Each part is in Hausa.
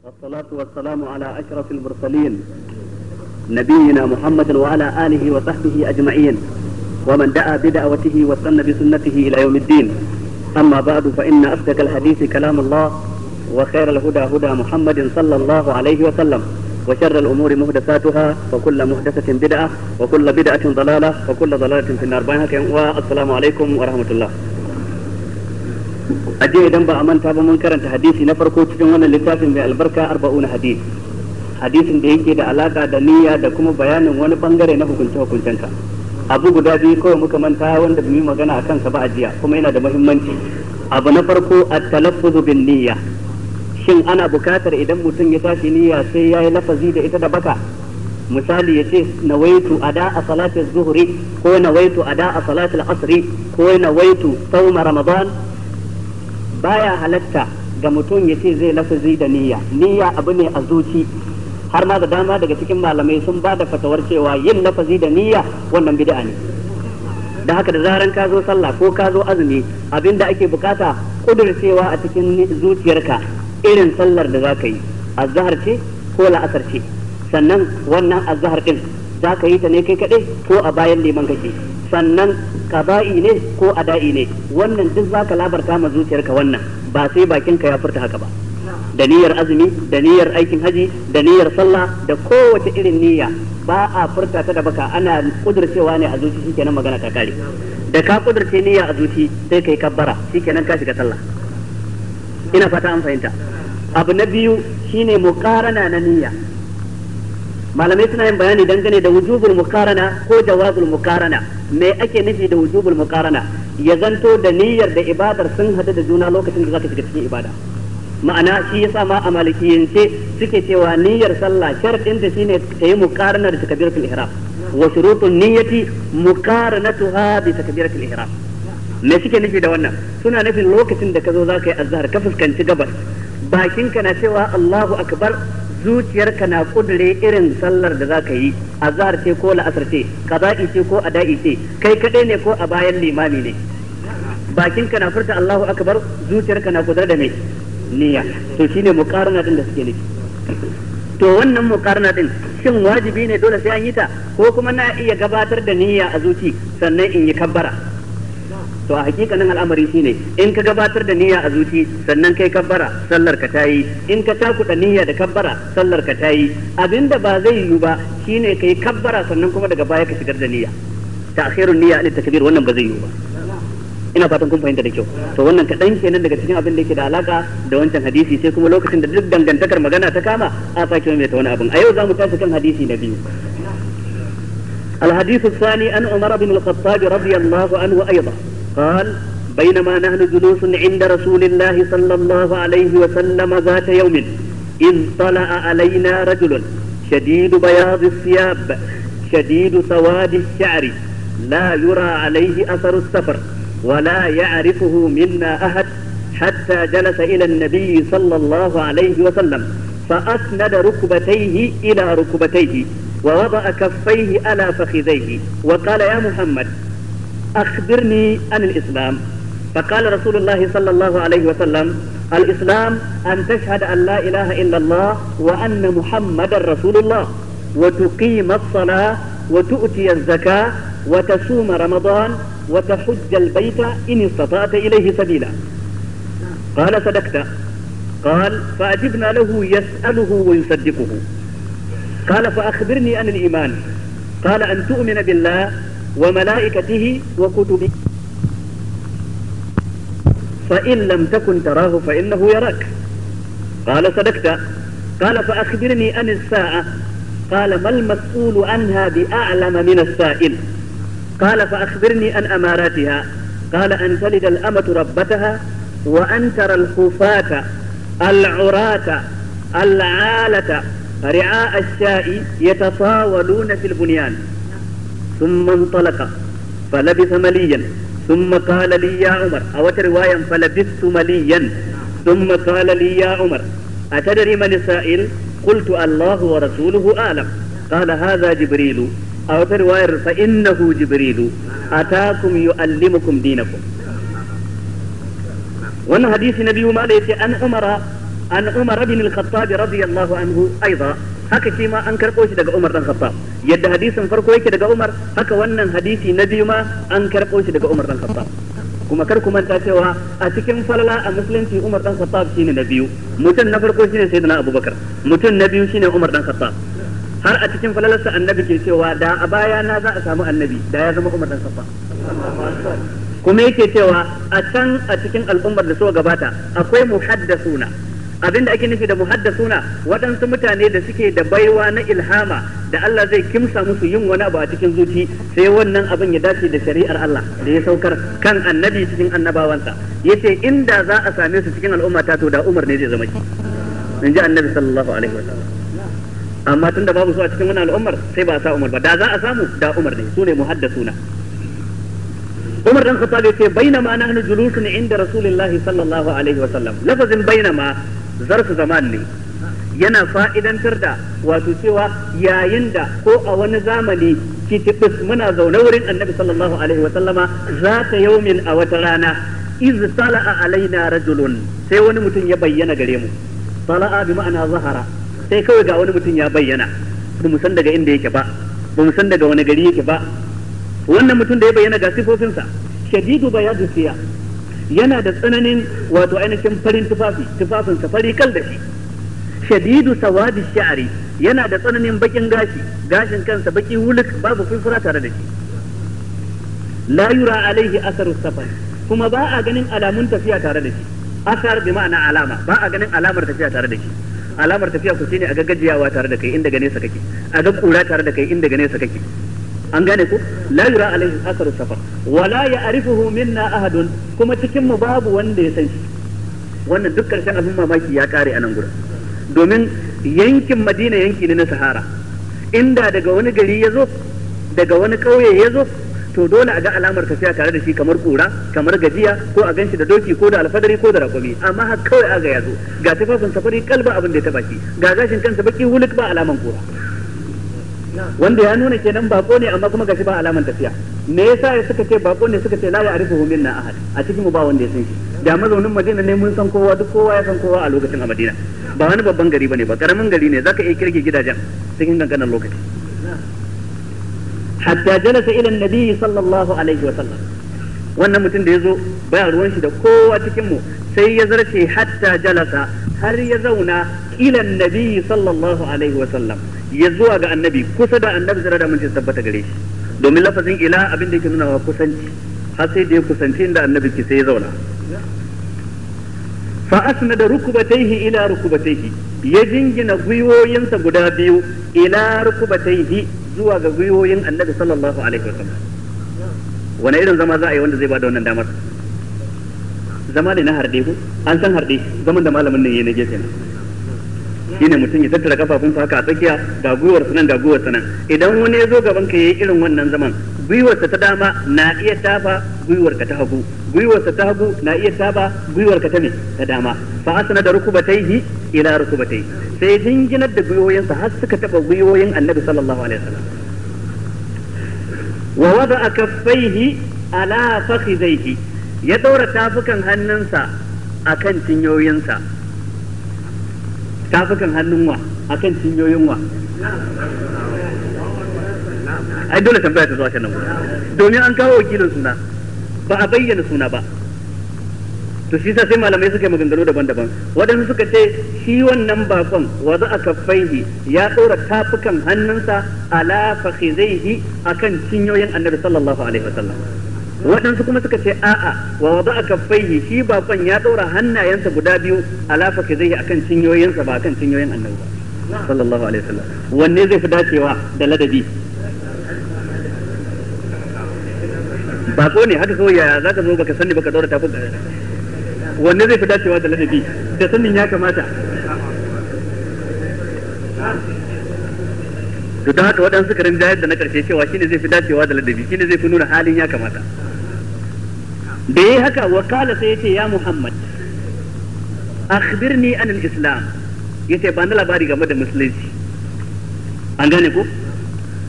والصلاة والسلام على أشرف المرسلين نبينا محمد وعلى آله وصحبه أجمعين ومن دعا بدعوته واستنى بسنته إلى يوم الدين. أما بعد، فإن أصدق الحديث كلام الله، وخير الهدى هدى محمد صلى الله عليه وسلم، وشر الأمور محدثاتها، وكل محدثة بدعة، وكل بدعة ضلالة، وكل ضلالة في النار. والسلام عليكم ورحمة الله. Aje idan ba a manta ba, mun karanta hadisi na farko cikin wannan littafin mai albarka, 40 Hadis, hadisin da yake da alaka da niyya da kuma bayanin wani bangare na hukunce hukuncenta. Abu guda biyu kawai muka manta wanda mu yi magana a kansa ba a jiya, kuma yana da muhimmanci. Abu na farko, at-talaffuzu bin niyya. Shin ana bukatar idan mutum ya tashi niyya sai ya yi lafazi da ita da baka? Misali, ya ce nawaitu ada a salatin zuhri, ko nawaitu ada a salatin asri, ko nawaitu sauma Ramadan. Baya halatta ga mutum ya ce zai lafazi da niyya. Niyya abu ne a zuci. Har ma da dama daga cikin malamai sun ba da fatawar cewa yin lafazi da niyya wannan bid'a ne. Da haka, da zaran ka zo sallah ko ka zo azumi, abinda ake bukata kudurcewa a cikin zuciyarka irin sallar da zaka yi, azhar ce ko la'asar ce. Sannan wannan azhar din zaka yi ta ne kai kaɗai ko a bayan liman kake? Sannan qada'i ne ko ada'i ne? Wannan duk zaka labarta ma zuciyarka wannan, ba sai bakinka ya furta haka ba. Da niyyar azumi, da niyyar aikin haji, da niyyar sallah, da kowace irin niyya, ba a furta ta da baka, ana kudurcewa ne a zuci. Shikenan, magana ta kare. Da ka kudurce niyya a zuci, sai kai kabbara, shikenan ka shiga sallah. Ina fata an fahimta. Abu na biyu shine muqarana na niyya. Malamai suna yin bayani dangane da wujubul muqarana ko jawazul muqarana. Me ake nufi da wujubul muqarana? Ya zanto da niyyar da ibadar sun hadu da juna lokacin da zaka shiga cikin ibada. Ma'ana, shi yasa ma a malikiyance suke cewa niyyar sallah sharadin ta shine ta yi muqarana da takbiratul ihram, wa shurutun niyyati muqaranatuha bi takbiratul ihram. Me suke nufi da wannan? Suna nufin lokacin da ka zo zaka yi azhar, ka fuskanci gabas, bakinka na cewa Allahu akbar, zuciyarka na kudure irin sallar da zaka yi, azhar ce ko la'asar ce, qada'i ce ko ada'i ce, kai kadai ne ko a bayan limami ne. Bakinka na furta Allahu akbar, zuciyarka na kudure da me? Niyya. To shine muqarana din da suke nufi. To wannan muqarana din, shin wajibi ne dole sai an yi ta, ko kuma na iya gabatar da niyya a zuci sannan in yi kabbara? To a hakikanin al'amari shine, in ka gabatar da niyya a zuci sannan kai kabbara, sallar ka tayi. In ka takuda niyya da kabbara, sallar ka tayi. Abinda ba zai yiwu ba shine kai kabbara sannan kuma daga baya ka shigar da niyya, ta'khirun niyya an takbir, wannan ba zai yiwu ba. Ina fatan kun fahimta da kyau. To wannan kaɗan kenan daga cikin abin da yake da alaka da wancan hadisi, sai kuma lokacin da duk dangantakar magana ta kama a sake mai ta wani abin. A yau za mu tashi kan hadisi na biyu. الحديث الثاني: عن عمر بن الخطاب رضي الله عنه أيضا قال: بينما نحن جلوس عند رسول الله صلى الله عليه وسلم ذات يوم، إذ طلع علينا رجل شديد بياض الثياب، شديد سواد الشعر، لا يرى عليه أثر السفر، ولا يعرفه منا أحد، حتى جلس إلى النبي صلى الله عليه وسلم، فأسند ركبتيه إلى ركبتيه، ووضع كفيه على فخذيه، وقال: يا محمد، أخبرني عن الإسلام. فقال رسول الله صلى الله عليه وسلم: الإسلام أن تشهد أن لا إله إلا الله وأن محمد رسول الله، وتقيم الصلاة، وتؤتي الزكاة، وتصوم رمضان، وتحج البيت إن استطعت إليه سبيلا. قال: صدقت. قال: فعجبنا له يسأله ويصدقه. قال: فأخبرني عن الإيمان. قال: أن تؤمن بالله وملائكته وكتبه، فإن لم تكن تراه فإنه يراك. قال: صدقت. قال: فأخبرني عن الساعة. قال: ما المسؤول عنها بأعلم من السائل. قال: فأخبرني عن أماراتها. قال: أن تلد الأمة ربتها، وأن ترى الحفاة العراة العالة رعاء الشاء يتطاولون في البنيان. ثم انطلق فلبث مليا، ثم قال لي: يا عمر. أو رواية: فلبثت مليا، ثم قال لي: يا عمر، أتدري من السائل؟ قلت: الله ورسوله أعلم. قال: هذا جبريل. أو رواية: فإنه جبريل أتاكم يعلمكم دينكم. Wannan hadisi na biyu, mala yace an Umara An Umar ibn al-Khattab radiyallahu anhu aidan, haka shi ma an karɓo shi daga Umar dan Khattab. Yadda hadisin farko yake daga Umar, haka wannan hadisi na biyu ma an karɓo shi daga Umar dan Khattab. Kuma kar ku manta cewa a cikin falala a musulunci Umar dan Khattab shine na biyu. Mutum na farko shine Sayyidina Abubakar, mutum na biyu shine Umar dan Khattab. Har a cikin falalarsa annabi ke cewa da a baya na za a samu annabi da ya zama Umar dan Khattab. Kuma yake cewa a can a cikin al'ummar da suka gabata akwai muhaddasuna. Abinda ake nufi da muhaddasuna waɗansu mutane da suke da baiwa na ilhama da Allah zai kimsa musu yin wani abu a cikin zuci, sai wannan abin ya dace da shari'ar Allah da ya saukar kan annabi cikin annabawansa. Yace inda za a same su cikin al'umma ta, to da Umar ne zai zama shi, in ji annabi sallallahu alaihi wasallam. Amma tunda babu su a cikin wannan al'ummar sai ba a sa Umar ba, da za a samu da Umar ne. Su ne muhaddasuna. Umar dan Khattab yace bainama nahnu julusun inda Rasulillahi sallallahu alaihi wasallam. Lafazin bainama zarfu zaman ne, yana fa'idantar da wato cewa yayin da ko a wani zamani kitibis muna zaune wurin annabi sallallahu alaihi wa sallama, za ta yaumin a wata rana, iz tala'a alaina rajulun, sai wani mutum ya bayyana gare mu. Tala'a bi ma'ana zahara, sai kawai ga wani mutum ya bayyana, ba mu san daga inda yake ba, ba mu san daga wani gari yake ba. Wannan mutum da ya bayyana ga sifofinsa, shadidu bayadu siya, yana da tsananin wato ainihin farin tufafi, tufafinsa fari kal da shi. Shadidu sawadi sha'ri, yana da tsananin bakin gashi, gashin kansa baki wuluk, babu furfura tare da shi. La yura alaihi asaru safar, kuma ba a ganin alamun tafiya tare da shi. Asar bi ma'ana alama, ba a ganin alamar tafiya tare da shi. Alamar tafiya ku shine a ga gajiyawa tare da kai inda gane sa kake, a ga kura tare da kai inda gane sa kake. An gane ko? La yura alaihi asaru safar wala ya'rifuhu minna ahadun, kuma cikin mu babu wanda ya san shi. Wannan duk karshen abin mamaki ya kare a nan gurin, domin yankin Madina yanki ne na Sahara. Inda daga wani gari ya zo, daga wani ƙauye ya zo, to dole a ga alamar tafiya tare da shi, kamar kura, kamar gajiya, ko a ganshi da doki ko da alfadari ko da raƙumi. Amma har kawai aga ya zo, ga tufafin safari kalba abin da ya taba shi, ga gashin kansa baki wuluk ba alaman kura, wanda ya nuna kenan bako ne, amma kuma gashi ba alaman tafiya. Me yasa ya suka ce bako ne? Suka ce la ya'rifuhu minna ahad, a cikin mu ba wanda ya san shi. Da mazaunin Madina ne mun san kowa, duk kowa ya san kowa a lokacin a Madina. Ba wani babban gari bane ba, karamin gari ne, zaka iya kirge gidajen cikin kankanin lokaci. Hatta jalasa ila annabi sallallahu alaihi wa sallam. Wannan mutum da yazo ba ruwan shi da kowa cikin mu, sai ya zarce hatta jalasa, har ya zauna ila annabi sallallahu alaihi wa sallam, ya zuwa ga annabi, kusa da annabi zira da mun ce tabbata gare shi. Domin lafazin ila abin da yake nuna wa kusanci, har sai da ya kusanci inda annabi ke sai ya zauna. Fa asnada rukubatayhi ila rukubatayhi, ya jingina gwiwoyinsa guda biyu ila rukubatayhi, zuwa ga gwiwoyin annabi sallallahu alaihi wasallam. Wani irin zama za a yi wanda zai bada wannan damar? Zama ne na harde ko? An san harde, zaman da malamin nan yayi na gefe na. Shine mutum ya tattara kafafunsa haka a tsakiya, ga gwiwarsa nan, ga gwiwarsa nan. Idan wani ya zo gaban ka yayi irin wannan zaman, gwiwarsa ta dama na iya tafa gwiwarka ta hagu, gwiwarsa ta hagu na iya tafa gwiwarka ta me ta dama. Fa asna da rukubatayhi ila rukubatayhi, sai jinginar da gwiwoyinsa har suka taba gwiwoyin annabi sallallahu alaihi wasallam. Wa wada'a kaffaihi ala fakhidaihi, ya daura tafukan hannunsa akan cinyoyinsa. Tafukan hannun wa akan cinyoyin wa? Ai dole tambaya ta zuwa nan domin an kawo wakilin suna, ba a bayyana suna ba. To shi sa sai malamai suka yi maganganu daban-daban. Waɗansu suka ce shi wannan bakon wa za a kaffaihi, ya ɗora tafukan hannunsa ala fakhizaihi akan cinyoyin annabi sallallahu alaihi wasallam. Waɗansu kuma suka ce a'a, wa wada a kaffaihi, shi bakon ya ɗora hannayensa guda biyu ala fakhizaihi akan cinyoyinsa ba akan cinyoyin annabi ba sallallahu alaihi wasallam. Wanne zai fi dacewa da ladabi? Bako ne haka kawai, yaya zaka zo baka sani baka ɗora tafukan? Wanne zai fi dacewa da ladabi da sanin ya kamata? To don haka waɗansu suka rinjayar da na ƙarshe cewa shine zai fi dacewa da ladabi, shine zai fi nuna halin ya kamata. Da yayi haka wakala sai yace ya Muhammad akhbirni an al-islam, yace ba ni labari game da musulunci. An gane ko?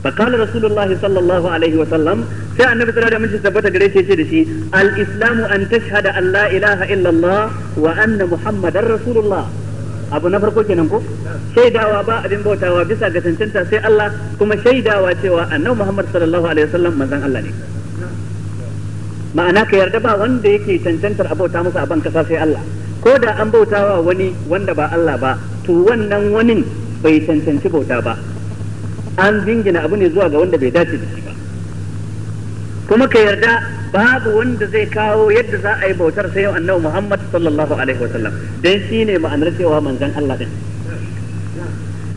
Fa qala rasulullahi sallallahu alaihi wa sallam, sai annabi sallallahu alaihi wasallam tabbata gare shi yace da shi al-islamu an tashhada an la ilaha illallah wa anna muhammadar rasulullah. Abu na farko kenan ko? Shaidawa ba abin bautawa bisa ga cancanta sai Allah, kuma shaidawa cewa annabi Muhammad sallallahu alaihi wasallam manzon Allah ne. Ma'ana ka yarda ba wanda yake cancantar a bauta masa a ban kasa sai Allah. Ko da an bautawa wani wanda ba Allah ba, to wannan wani bai cancanci bauta ba. An jingina abu ne zuwa ga wanda bai dace da shi ba. Kuma ka yarda babu wanda zai kawo yadda za a yi bautar sai yau annabi Muhammad sallallahu alaihi wasallam, dan shine ma'anar cewa manzon Allah din.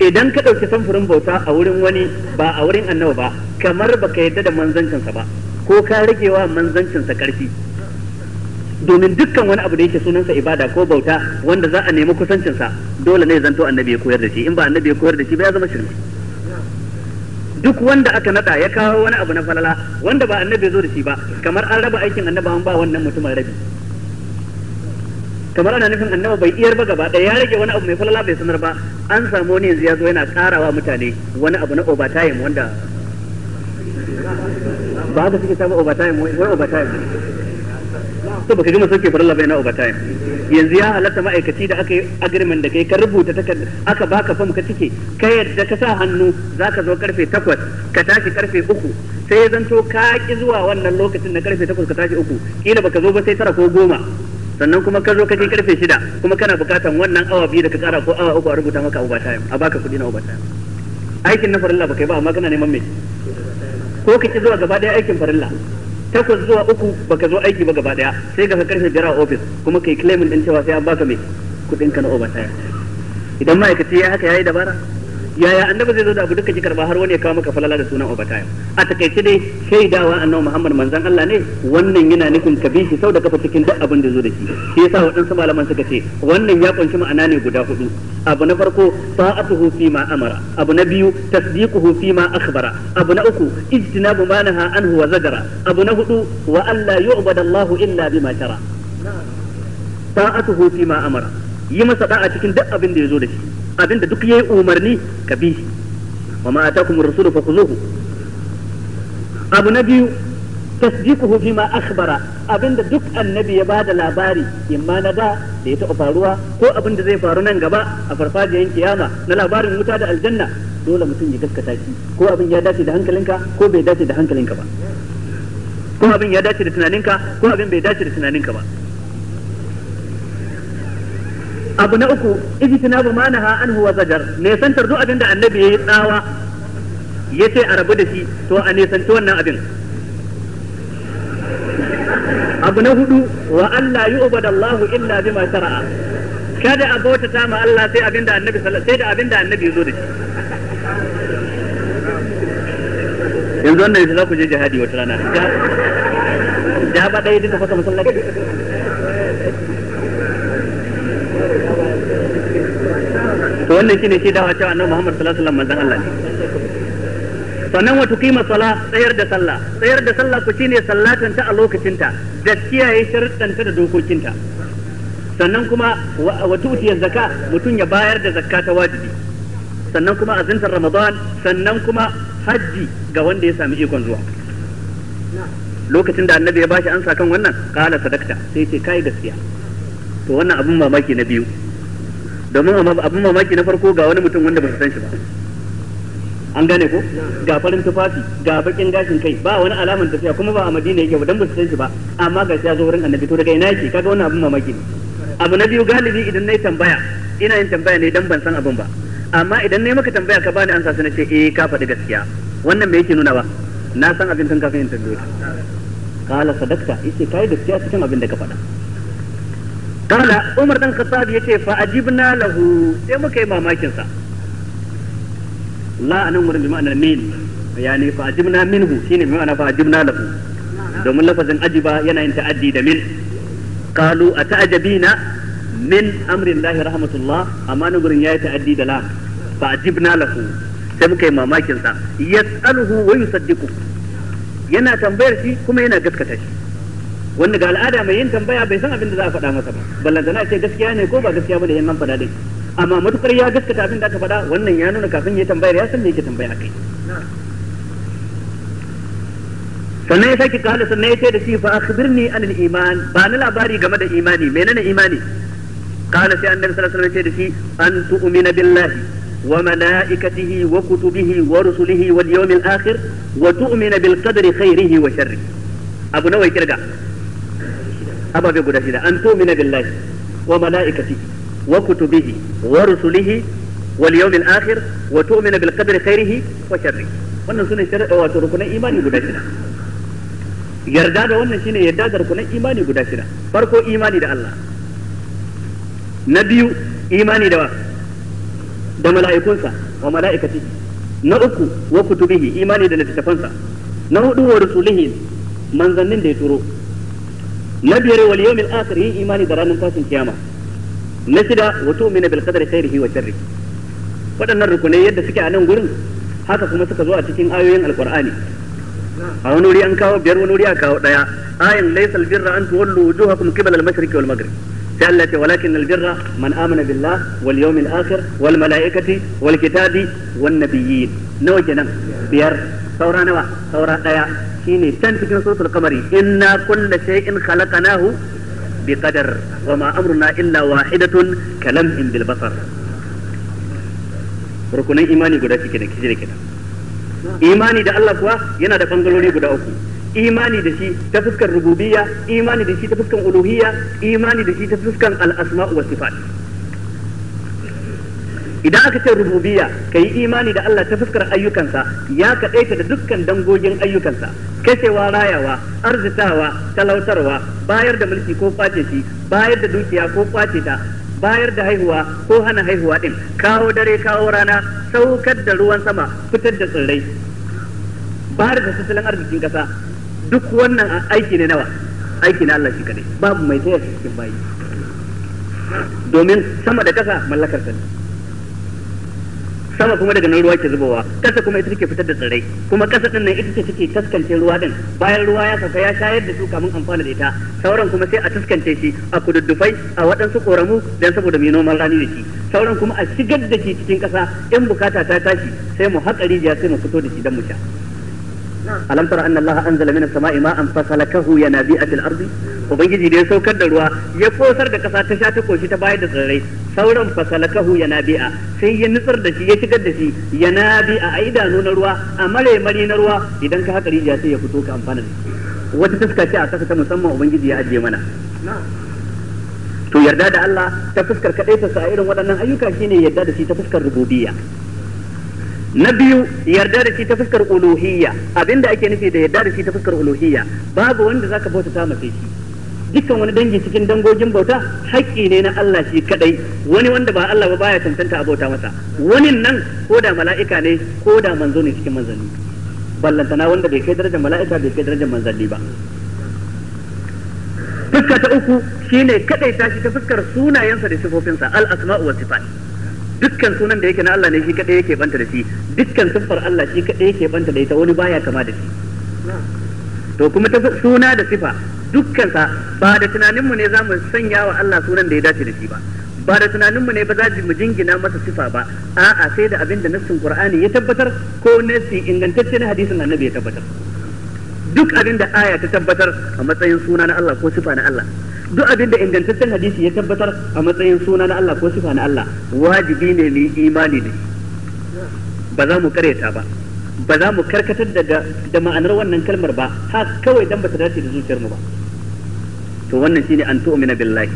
Idan ka dauki samfurin bauta a wurin wani ba a wurin annabi ba, kamar baka yarda da manzancinsa ba, ko ka ragewa manzancinsa karfi. Domin dukkan wani abu da yake sunansa ibada ko bauta wanda za a nemi kusancinsa, dole ne zanto annabi ya koyar da shi. In ba annabi ya koyar da shi ba, ya zama shirme. Duk wanda aka nada ya kawo wani abu na falala wanda ba annabi zo da shi ba, kamar an raba aikin annabi an ba wannan mutumin rabi. Kamar ana nufin annabi bai iyar ba gaba ɗaya, ya rage wani abu mai falala bai sanar ba. An samu wani yanzu ya zo yana karawa mutane wani abu na overtime, wanda ba haka suke saba overtime, wai overtime. To baka gama sauke farilla bai na overtime. Yanzu ya halatta ma'aikaci da aka yi agreement da kai, ka rubuta takarda aka baka fam ka cike, ka yadda ka sa hannu zaka zo karfe 8 ka tashi karfe 3, sai ya zanto ka ki zuwa wannan lokacin na karfe 8 ka tashi 3, kila baka zo ba sai 9 ko 10, sannan kuma ka zo ka kai karfe 6, kuma kana bukatan wannan awa 2 da ka kara ko awa 3 a rubuta maka overtime, a baka kudi na overtime. Aikin na farilla baka yi ba, amma kana neman me? Ko ka ki zuwa gaba daya aikin farilla 8 zuwa 3 baka zo aiki ba gaba daya, sai ka karfe 5 a office kuma kai claiming din cewa sai an baka mai kudin ka na overtime. Idan ma'aikaci ya haka yayi dabara, yaya annabi zai zo da abu duka ki karba har wani ya kawo maka falala da sunan overtime? A takaice dai shaidawa annabi Muhammad manzon Allah ne, wannan yana nufin ka bi shi sau da kafa cikin duk abin da zo da shi. Shi yasa waɗansu malaman suka ce wannan ya kunshi ma'ana ne guda 4. Abu na farko ta'atuhu fi ma amara, abu na biyu tasdiquhu fi ma akhbara, abu na uku ijtinabu ma naha anhu wa zajara, abu na hudu wa alla yu'bada Allah illa bima shara. Ta'atuhu fi ma amara, yi masa da'a cikin duk abin da ya zo da shi, abin da duk yayi umarni ka bi shi, wa ma atakum ar-rasulu fakhuzuhu. Abu na biyu tasdiquhu fi ma akhbara, abinda duk annabi ya bada labari imma na da da ya taɓa faruwa ko abin da zai faru nan gaba a farfajiyar kiyama na labarin wuta da aljanna, dole mutum ya gaskata shi, ko abin ya dace da hankalinka ko bai dace da hankalinka ba, ko abin ya dace da tunaninka ko abin bai dace da tunaninka ba. Abu na uku ijtinabu ma naha anhu wa zajar, nesantar duk abin da annabi yayi tsawa yace a rabu da shi, to a nesanci wannan abin. Abu na hudu wa alla yu'bada Allah illa bima shara'a, kada a bautata ma Allah sai abin da annabi sai da abin da annabi yazo da shi. Yanzu wannan yanzu za ku je jihadi wata rana, ja ba ɗaya duka fasa masallaci. To wannan shine shi dawa cewa annabi Muhammad sallallahu alaihi wasallam manzon Allah ne. Sannan wa tuqima sala, tsayar da sallah. Tsayar da sallah ku shine sallatan ta a lokacinta da kiyaye sharuɗanta da dokokinta. Sannan kuma wa tu'tiya zakka, mutum ya bayar da zakka ta wajibi. Sannan kuma azintar Ramadan, sannan kuma hajji ga wanda ya sami ikon zuwa. Lokacin da annabi ya bashi ansa kan wannan, qala sadakta, sai ce kai gaskiya. To wannan abun mamaki na biyu. Domin abun mamaki na farko ga wani mutum wanda ba su san shi ba. An gane ko? Ga farin tufafi, ga bakin gashin kai, ba wani alaman tafiya, kuma ba a Madina yake ba dan ba su san shi ba, amma ga shi ya zo wurin annabi. To daga ina yake? Kaga wannan abun mamaki ne. Abu na biyu, galibi idan nayi tambaya, ina yin tambaya ne dan ban san abun ba, amma idan nayi maka tambaya ka bani ansa sai na ce eh ka faɗi gaskiya. Wannan me yake nuna ba? Na san abin tun kafin in tambaye ka. Kala sadakta, yace kai gaskiya cikin abin da ka faɗa. Kala Umar dan Khattab yace fa ajibna lahu, sai muka yi mamakin sa. La anan wurin bi ma'anar min, yani fa ajibna minhu shine bi ma'ana fa ajibna lahu, domin lafazin ajiba yana yin ta'addi da min. Qalu ata'jabina min amri Allah rahmatullah, amma nan gurin yayi ta'addi da la, fa ajibna lahu, sai muka yi mamakin sa. Yas'aluhu wa yusaddiqu, yana tambayar shi kuma yana gaskata shi. Wanda ga al'ada mai yin tambaya bai san abin da za a faɗa masa ba, ballantana ce gaskiya ne ko ba gaskiya ba da yan nan faɗa din, amma matukar ya gaskata abin da aka faɗa, wannan ya nuna kafin ya tambayar ya san me yake tambaya akai. Sannan ya sake kala, sannan ya ce da shi fa akhbirni anil iman, ba ni labari game da imani, menene imani? Kana sai annabi sallallahu alaihi wasallam ya ce da shi an tu'mina billahi wa malaikatihi wa kutubihi wa rusulihi wal yawmil akhir wa tu'mina bil qadri khairihi wa sharrihi. Abu nawa kirga? Ababe guda shida. An tu'mina billahi wa malaikatihi wa kutubihi wa rusulihi wal yawmil akhir wa tu'mina bil qadri khairihi wa sharrihi. Wannan sune sharaɗa wato rukunan imani guda shida. Yarda da wannan shine yarda da rukunan imani guda shida. Farko imani da Allah, na biyu imani da da mala'ikunsa wa mala'ikatihi, na uku wa kutubihi imani da littattafansa, na hudu wa rusulihi manzannin da ya turo, na biyar wal yawmil akhir yin imani da ranar tashin kiyama, na shida wa tu'mina bil qadri khairihi wa sharrihi. Waɗannan rukunai yadda suke a nan gurin haka kuma suka zo a cikin ayoyin alqur'ani. A wani wuri an kawo biyar, wani wuri an kawo daya. Ayin laysal birra an tuwallu wujuhakum qibala al-mashriqi wal maghrib. Sai Allah ce walakin al-birra man amana billah wal yawmil akhir wal malaikati wal kitabi wan nabiyyin. Nawa kenan? Biyar. Saura nawa? Saura daya. Shine can cikin suratul qamari, inna kulla shay'in khalaqnahu biqadar wa ma amruna illa wahidatun kalamhin bil basar. Rukunan imani guda shike da kije kenan. Imani da Allah kuwa yana da bangarori guda uku. Imani da shi ta fuskar rububiyya, imani da shi ta fuskar uluhiyya, imani da shi ta fuskar al-asma' wa sifat. Idan aka ce rububiyya, kai imani da Allah ta fuskar ayyukansa, ya kaɗaita da dukkan dangogin ayyukansa, kashewa, rayawa, arzitawa, talautarwa, bayar da mulki ko kwace shi, bayar da dukiya ko kwace ta, bayar da haihuwa ko hana haihuwa din, kawo dare kawo rana, saukar da ruwan sama, fitar da tsirrai, bayar da tattalin arzikin kasa. Duk wannan aiki ne nawa? Aiki na Allah shi kadai, babu mai taya shi cikin bayi, domin sama da kasa mallakar sa ne. Sama kuma daga nan ruwa ke zubowa, kasa kuma ita take fitar da tsirrai, kuma kasa din nan ita ce take taskance ruwa din. Bayan ruwa ya sauka ya shayar da su kamun amfana da ita, sauran kuma sai a taskance shi a kududdufai, a waɗansu koramu dan saboda mai noman rani da shi. Sauran kuma a shigar da shi cikin kasa, in bukata ta tashi sai mu haƙa rijiya sai mu fito da shi dan mu sha. Alam tara anna Allah anzala minas sama'i ma'an fasalakahu yanabi'a fil ardi. Ubangiji da ya saukar da ruwa ya kosar da kasa ta sha ta koshi ta bayar da tsirrai, sauran fasalakahu yanabi'a sai ya nutsar da shi ya shigar da shi yanabi'a a idanu na ruwa, a mare mari na ruwa. Idan ka haka rijiya sai ya fito ka amfana da shi. Wata taska ce a kasa ta musamman ubangiji ya ajiye mana. To yarda da Allah ta fuskar kadai ta sa irin waɗannan ayyuka shine yarda da shi ta fuskar rububiyya. Na biyu yarda da shi ta fuskar uluhiyya. Abinda ake nufi da yarda da shi ta fuskar uluhiyya, babu wanda zaka bautata masa shi. Dukkan wani dangi cikin dangogin bauta haƙƙi ne na Allah shi kadai. Wani wanda ba Allah ba baya cancanta a bauta masa. Wani nan ko da mala'ika ne ko da manzo ne cikin manzanni, ballantana wanda bai kai darajar mala'ika bai kai darajar manzanni ba. Fuska ta uku shine kadai tashi ta fuskar sunayensa da sifofinsa, al asma'u was sifat. Dukkan sunan da yake na Allah ne shi kadai yake banta da shi, dukkan siffar Allah shi kadai yake banta da ita, wani baya kama da shi. To kuma ta suna da sifa dukkansa ba da tunaninmu ne za mu sanya wa Allah sunan da ya dace da shi ba, ba da tunaninmu ne ba za mu jingina masa sifa ba, a'a sai da abin da nassin Qur'ani ya tabbatar ko nassi ingantacce na hadisin Annabi ya tabbatar. Duk abin da aya ta tabbatar a matsayin suna na Allah ko sifa na Allah, duk abin da ingantaccen hadisi ya tabbatar a matsayin suna na Allah ko sifa na Allah, wajibi ne mu yi imani da shi. Ba za mu karyata ba, ba za mu karkatar daga da ma'anar wannan kalmar ba, ha kawai dan ba ta dace da zuciyar mu ba. To wannan shine an tu'mina billahi.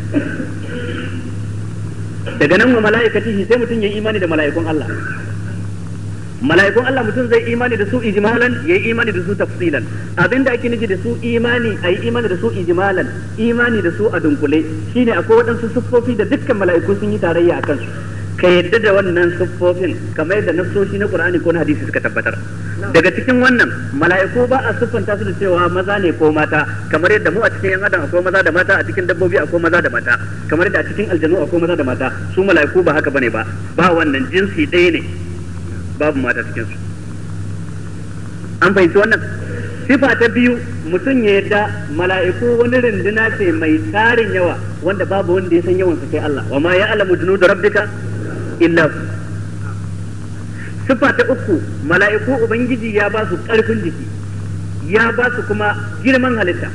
Daga nan wa mala'ikatihi sai mutum ya yi imani da mala'ikun Allah. Mala'ikun Allah mutum zai imani da su ijmalan, yayi imani da su tafsilan. Abinda ake nufi da su imani, ayi imani da su ijmalan, imani da su a dunkule, shine akwai waɗansu siffofi da dukkan mala'iku sun yi tarayya a kansu. Ka yadda da wannan siffofin kamar yadda nassoshi na Qur'ani ko na hadisi suka tabbatar. Daga cikin wannan mala'iku ba a siffanta su da cewa maza ne ko mata, kamar yadda mu a cikin yan adam akwai maza da mata, a cikin dabbobi akwai maza da mata, kamar yadda a cikin aljanu akwai maza da mata. Su mala'iku ba haka bane ba, ba wannan jinsi ɗaya ne, babu mata cikin su. An fahimci wannan? Sifa ta biyu, mutum ya yadda mala'iku wani runduna ce mai tarin yawa wanda babu wanda ya san yawan su sai Allah. Wa ma ya'lamu junuda rabbika illa hu. Sifa ta uku, mala'iku ubangiji ya ba su ƙarfin jiki, ya ba su kuma girman halitta.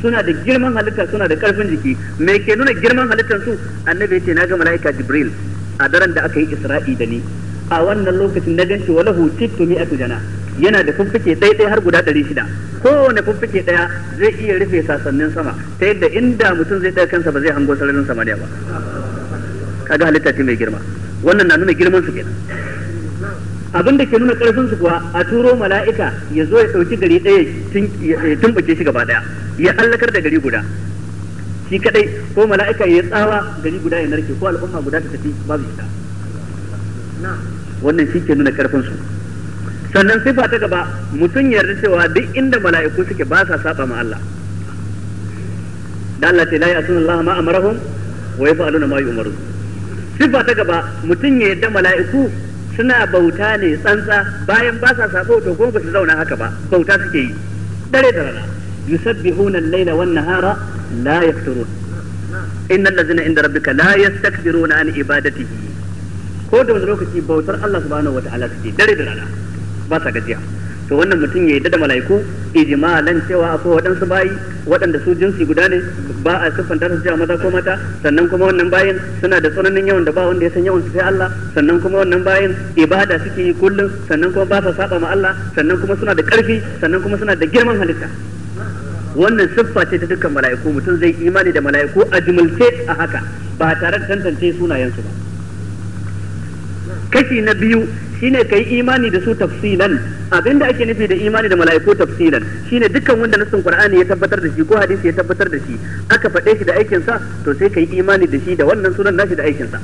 Suna da girman halitta, suna da karfin jiki. Me ke nuna girman halittar su? Annabi ya ce na ga mala'ika Jibril a daren da aka yi Isra'i da ni. A wannan lokacin na ganshi walahu sittu mi'atu jana, yana da fuffuke ɗaya har guda 600. Kowane fuffuke ɗaya zai iya rufe sasannin sama, ta yadda inda mutum zai ɗaga kansa ba zai hango sararin samaniya ba. Kaga halitta ce mai girma. Wannan na nuna girman su kenan. Abin da ke nuna karfin su kuwa, a turo mala'ika ya zo ya ɗauki gari ɗaya ya tumbuke shi gaba ɗaya, ya hallakar da gari guda shi kadai, ko mala'ika ya tsawa gari guda ya narke, ko al'umma guda ta tafi babu ita. Wannan shi ke nuna karfin su. Sannan sifa ta gaba, mutum yarda cewa duk inda mala'iku suke ba sa saba ma Allah. Da Allah ce la ya'suna Allah ma amarahum wa yaf'aluna ma yu'marun. Sifa ta gaba, mutum ya yarda mala'iku suna bauta ne tsantsa, bayan ba sa sabo to kuma ba su zauna haka ba, bauta suke yi dare da rana. Yusabbihuna al-laila wan nahara la yafturun. Innal ladzina inda rabbika la yastakbiruna an ibadatihi. Ko da wani lokaci bautar Allah subhanahu wata'ala suke dare da rana, ba sa gajiya. To wannan mutum ya yarda da mala'iku ijmalan cewa akwai waɗansu bayi waɗanda su jinsi guda ne, ba a siffanta su cewa maza ko mata, sannan kuma wannan bayin suna da tsananin yawan da ba wanda ya san yawan su sai Allah, sannan kuma wannan bayin ibada suke yi kullum, sannan kuma ba sa saba ma Allah, sannan kuma suna da ƙarfi, sannan kuma suna da girman halitta. Wannan siffa ce ta dukkan mala'iku. Mutum zai imani da mala'iku a jumulce a haka ba tare da tantance sunayensu ba. Kashi na biyu shine kai imani da su tafsilan. Abinda ake nufi da imani da mala'iku tafsilan shine dukkan wanda nassin Qur'ani ya tabbatar da shi ko hadisi ya tabbatar da shi, aka faɗe shi da aikin sa, to sai kai imani da shi da wannan sunan nashi da aikin sa.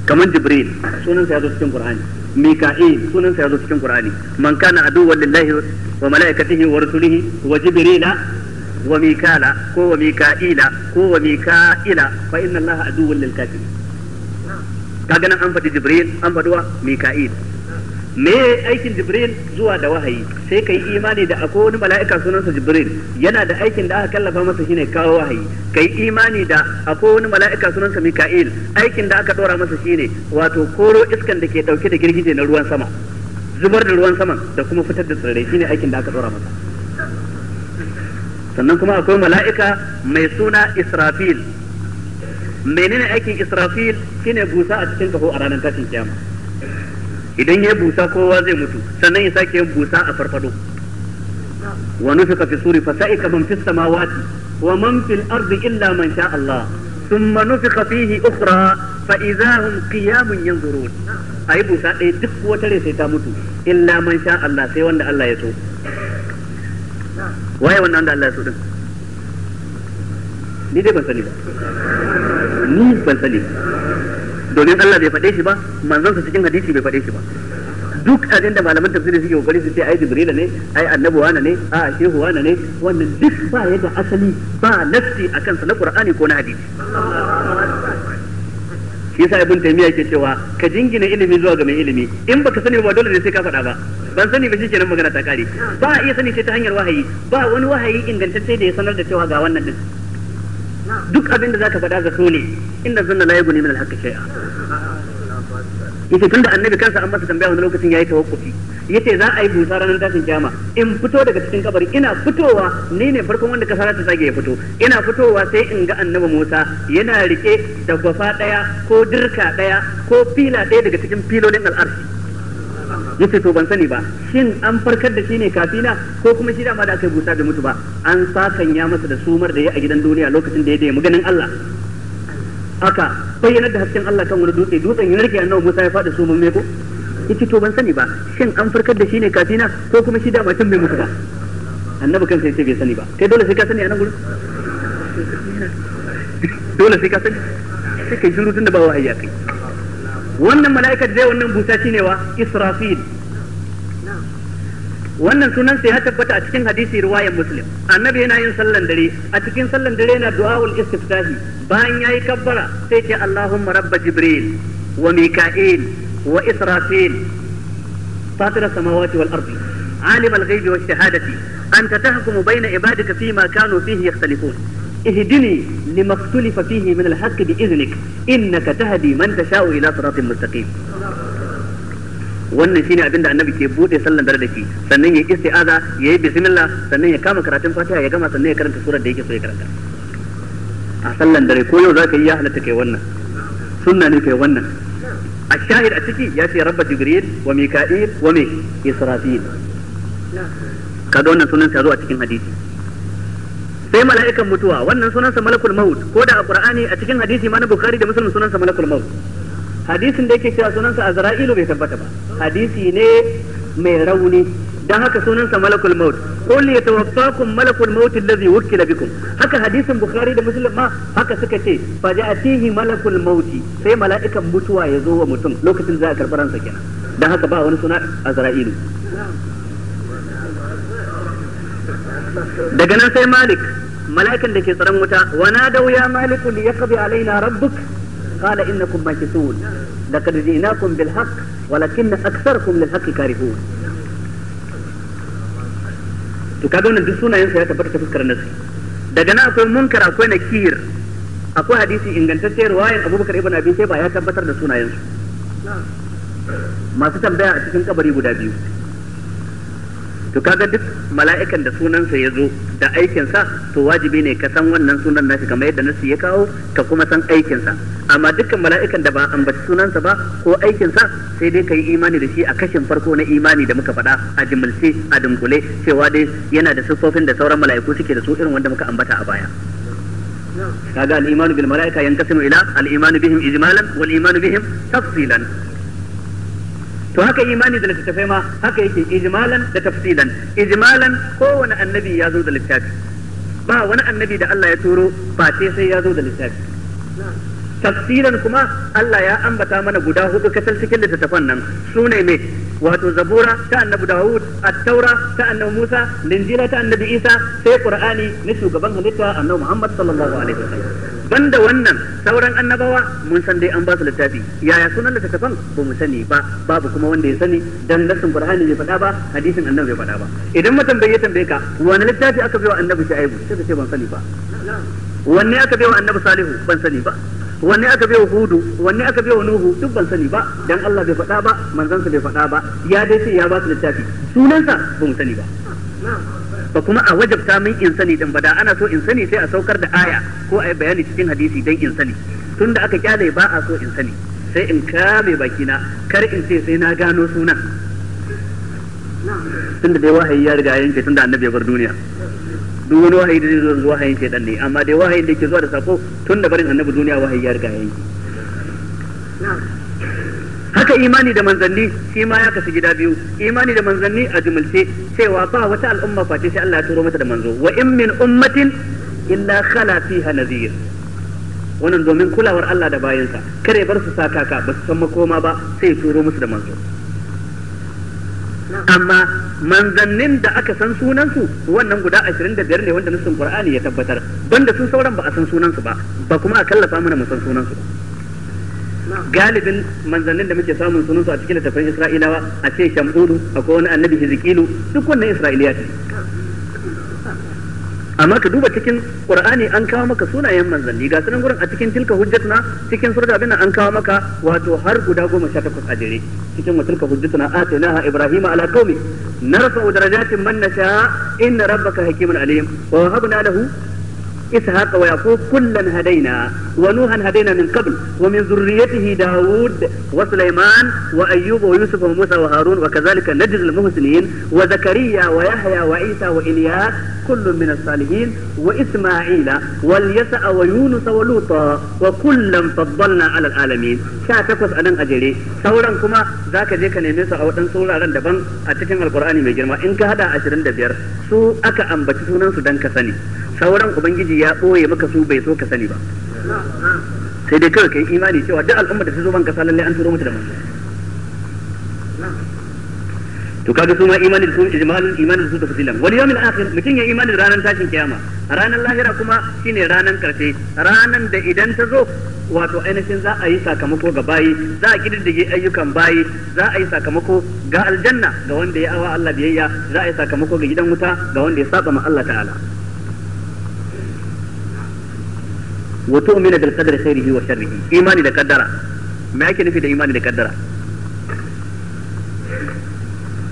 Kamar Jibril, sunan sa ya zo cikin Qur'ani. Mika'il, sunan sa ya zo cikin Qur'ani. Man kana aduwwan lillahi wa mala'ikatihi wa rusulihi wa Jibrila wa Mikala ko wa Mika'ila ko wa Mika'ila fa inna Allaha aduwwun lil kafirin. Kaga nan an faɗi Jibril, an faɗi wa Mika'il. Me aikin Jibril? Zuwa da wahayi. Sai kai imani da akwai wani mala'ika sunansa Jibril, yana da aikin da aka kallafa masa shine kawo wahayi. Kai imani da akwai wani mala'ika sunansa Mika'il, aikin da aka dora masa shine wato koro iskan da ke dauke da girgije na ruwan sama, zubar da ruwan saman da kuma fitar da tsirrai, shine aikin da aka dora masa. Sannan kuma akwai mala'ika mai suna Israfil. Menene aikin Israfil? Shine busa a cikin kaho a ranar tashin kiyama. Idan ya busa kowa zai mutu, sannan ya sake yin busa a farfado. Wa nufika fi suri fa sa'ika man fis samawati wa man fil ardi illa man sha Allah, thumma nufika fihi ukhra fa idza hum qiyamun yanzurun. Ayi busa ɗaya duk wata rai sai ta mutu, illa man sha Allah, sai wanda Allah ya so. Waye wannan wanda Allah ya so din? Ni dai ban sani ba. Ni ban sani ba. Domin Allah bai faɗe shi ba, manzon sa cikin hadisi bai faɗe shi ba. Duk abin da malaman tafsiri suke kokari su ce ai Jibril ne, ai annabi wane ne, a shehu wane ne, wannan duk ba ya da asali, ba nafsi akan sa na Qur'ani ko na hadisi. Shi yasa Ibn Taymiyyah yake cewa ka jingina ilimi zuwa ga mai ilimi, in baka sani ba dole ne sai ka faɗa ba. Ban sani ba shikenan magana ta kare. Ba a iya sani sai ta hanyar wahayi, ba wani wahayi ingantacce da ya sanar da cewa ga wannan din. Duk abin da zaka faɗa zato ne, inda zanna la yughni min al-haqqi shay'a. Yace tunda annabi kansa an masa tambaya wani lokacin yayi tawakkufi, yace za a yi busa ranar tashin kiyama, in fito daga cikin kabari, ina fitowa ni ne farkon wanda kasa ta tsage ya fito, ina fitowa sai in ga annabi Musa yana rike da gwafa daya ko dirka daya ko fila daya daga cikin filolin al'arshi. Yace to ban sani ba, shin an farkar da shi ne kafina ko kuma shi dama da aka yi busa bai mutu ba, an sakanya masa da sumar da ya a gidan duniya lokacin da ya daina ganin Allah. Aka bayyanar da hasken Allah kan wani dutse, dutsen ya rike annabi Musa ya faɗi suman meko. Yace to ban sani ba, shin an farkar da shi ne kafina ko kuma shi dama tun bai mutu ba. Annabi kansa yace bai sani ba. Kai dole sai ka sani a nan gurin? Dole sai ka sani? Sai kai shiru tun da ba wahayi kai. Wannan mala'ikar zai wannan busa shine wa Israfil. Wannan sunan sai ya tabbata a cikin hadisi riwayar Muslim. Annabi yana yin sallan dare, a cikin sallan dare yana du'aul istiftahi. Bayan yayi kabbara sai ce Allahumma rabba Jibril wa Mika'il wa Israfil fatir as-samawati wal ardi alim al-ghaibi wash shahadati anta tahkumu bayna ibadika fima kanu fihi yakhtalifun ihdini lima ikhtalafa fihi min al-haqqi bi idhnik innaka tahdi man tasha'u ila siratin mustaqim. Wannan shine abinda annabi ke bude sallan dare da shi, sannan ya isti'aza, yayi bismillah, sannan ya kama karatun Fatiha ya gama, sannan ya karanta surar da yake so ya karanta a sallan dare. Ko yau zaka yi, ya halatta kai wannan, sunna ne kai wannan. A shahid a ciki ya ce rabba jibril wa mika'il wa me israfil. Kaga wannan sunan sa zo a cikin hadisi. Sai mala'ikan mutuwa, wannan sunansa malakul maut, ko da a qur'ani a cikin hadisi ma na bukhari da muslim sunansa malakul maut. Hadisin da yake cewa sunansa azra'ilu bai tabbata ba, hadisi ne mai rauni, dan haka sunansa malakul maut. Qul yatawaffakum malakul maut allazi wukila bikum. Haka hadisin bukhari da muslim ma haka suka ce, faja'atihi malakul maut, sai mala'ikan mutuwa ya zo wa mutum lokacin da za a karɓi ransa kenan. Dan haka ba wani suna azra'ilu. Daga nan sai malik, mala'ikan da ke tsaron wuta, wa nadaw ya maliku liyaqdi alaina rabbuk qala innakum makithun laqad ji'nakum bil haqq walakinna aktharakum lil haqqi karihun. To kaga wannan duk sunayen sa ya tabbata ta fuskar nasi. Daga nan akwai munkar, akwai nakir, akwai hadisi ingantacce riwayan Abubakar ibn Abi Shayba ya tabbatar da sunayen su. Masu tambaya a cikin kabari guda biyu. To kaga duk mala'ikan da sunansa ya zo da aikinsa, to wajibi ne ka san wannan sunan nashi kamar yadda nasi ya kawo, ka kuma san aikinsa. Amma dukkan mala'ikan da ba ambaci sunansa ba ko aikinsa, sai dai ka yi imani da shi a kashin farko na imani da muka faɗa a jimilce a dunkule, cewa dai yana da siffofin da sauran mala'iku suke da su irin wanda muka ambata a baya. Kaga al-imanu bil mala'ika yankasimu ila al-imanu bihim ijmalan wal imanu bihim tafsilan. To haka imani da littattafai ma haka yake, ijmalan da tafsilan. Ijmalan kowane annabi ya zo da littafi, ba wani annabi da Allah ya turo face sai ya zo da littafi. Tafsilan kuma Allah ya ambata mana guda hudu kacal cikin littattafan nan, su ne me wato zabura ta annabi Dawud, at-taura ta annabi Musa, linjila ta annabi Isa, sai Qur'ani na shugaban halitta annabi Muhammad sallallahu alaihi wasallam. Banda wannan sauran annabawa mun san dai an ba su littafi, yaya sunan littattafan ba mu sani ba, babu kuma wanda ya sani, dan nassin Qur'ani bai faɗa ba, hadisin annabi bai faɗa ba. Idan mutum bai tambaye ka wani littafi aka bai wa annabi Shu'aibu, sai ka ce ban sani ba. Wanne aka bai wa annabi Salihu, ban sani ba. Wanne aka bai wa Hudu, wanne aka bai wa Nuhu, duk ban sani ba, dan Allah bai faɗa ba, manzansa bai faɗa ba, ya dai ce ya ba su littafi, sunansa ba mu sani ba. Ba kuma a wajabta min in sani din ba, da ana so in sani sai a saukar da aya ko a yi bayani cikin hadisi dan in sani. Tunda aka kyale ba a so in sani, sai in kame bakina, kar in ce sai na gano sunan. Tunda dai wahayi ya riga yanke tunda annabi ya bar duniya. Duk wani wahayi da zai zo wahayin shaidan ne, amma dai wahayin da ke zuwa da sako tun da barin annabi duniya wahayi ya riga yanke. Haka imani da manzanni shi ma ya kasu gida biyu. Imani da manzanni a jumulce cewa ba wata al'umma face sai Allah ya turo mata da manzo, wa in min ummatin illa khala fiha nadhir. Wannan domin kulawar Allah da bayansa, kare bar su sakaka ba su san makoma ba, sai ya turo musu da manzo. Amma manzannin da aka san sunansu wannan guda 25 ne wanda nassin Qur'ani ya tabbatar, banda su sauran ba a san sunansu ba, ba kuma a kallafa mana mu san sunansu ba. Galibin manzannin da muke samun sunansu a cikin littattafan Isra'ilawa, a ce Shamulu, akwai wani annabi Hizikilu, duk wannan Isra'iliya ce. Amma ka duba cikin Qur'ani an kawo maka sunayen manzanni, ga sunan gurin a cikin tilka hujjatuna, cikin surat abin an kawo maka wato har guda 18 a jere. Cikin wa tilka hujjatuna atainaha ibrahima ala qaumi narfa'u darajatin man nasha inna rabbaka hakimun alim wa wahabna lahu إسحاق ويعقوب كلا هدينا ونوحا هدينا من قبل ومن ذريته داود وسليمان وأيوب ويوسف وموسى وهارون وكذلك نجزي المحسنين وزكريا ويحيى وعيسى وإلياس كل من الصالحين وإسماعيل واليسع ويونس ولوطا وكلا فضلنا على العالمين. 18 anan ajere, sauran kuma zaka je ka neme su a waɗansu wuraren daban a cikin Alƙur'ani mai girma. In ka hada 25 su aka ambaci sunan su dan ka sani, sauran ubangiji ya ɓoye maka su bai so ka sani ba. Sai dai kawai kai imani cewa duk al'umma da ta zo ban kasa lalle an turo mata da manzo. To kaga su ma imani da su ijmalin, imani da su tafsilan. Wal yawmil akhir, mutum ya imani da ranar tashin kiyama. Ranar lahira kuma shine ranar karshe, ranar da idan ta zo wato ainihin za a yi sakamako ga bayi, za a kididdige ayyukan bayi, za a yi sakamako ga aljanna ga wanda ya awa Allah biyayya, za a yi sakamako ga gidan wuta ga wanda ya saba ma Allah ta'ala. Wa tu'minu bil qadri khairihi wa sharrihi, imani da kaddara. Me ake nufi da imani da kaddara?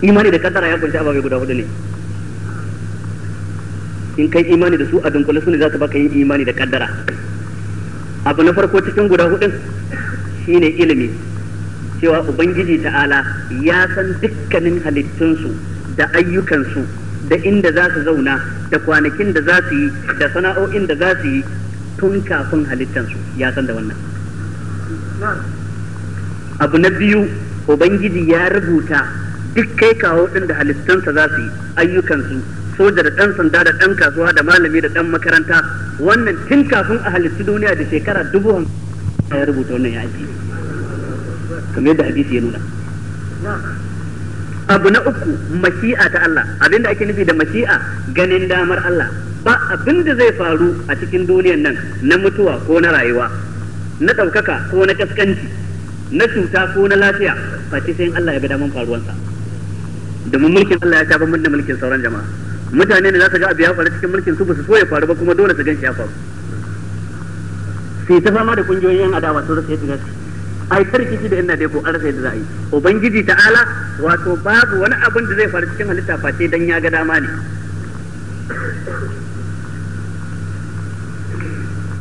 Imani da kaddara ya kunshi ababe guda hudu ne. In kai imani da su a dunkule su ne za su baka yin imani da kaddara. Abu na farko cikin guda hudun shine ilimi, cewa Ubangiji ta'ala ya san dukkanin halittunsu da ayyukansu da inda za su zauna da kwanakin da za su yi da sana'o'in da za su yi tun kafin halittansu, ya san da wannan. Abu na biyu, Ubangiji ya rubuta duk kai kawo din da halittunsa za su yi, ayyukansu, soja da ɗan sanda da ɗan kasuwa da malami da ɗan makaranta, wannan tun kafin a halittu duniya da shekara 50,000 ya rubuta wannan ya ajiye, kamar yadda hadisi ya nuna. Abu na uku, mashi'a ta Allah. Abinda ake nufi da mashi'a, ganin damar Allah. Ba abinda zai faru a cikin duniyan nan na mutuwa ko na rayuwa, na ɗaukaka ko na kaskanci, na cuta ko na lafiya, face sai in Allah ya ga daman faruwansa. Domin mulkin Allah ya sha bamban da mulkin sauran jama'a. Mutane ne za su ga abu ya faru cikin mulkin su, ba su so ya faru ba, kuma dole su gan shi ya faru. Sai ta fama da kungiyoyin yan adawa sun rasa yadda za su ai tarkici da ina dai ko an rasa yadda za a yi. Ubangiji ta'ala wato babu wani abin da zai faru cikin halitta face dan ya ga dama ne.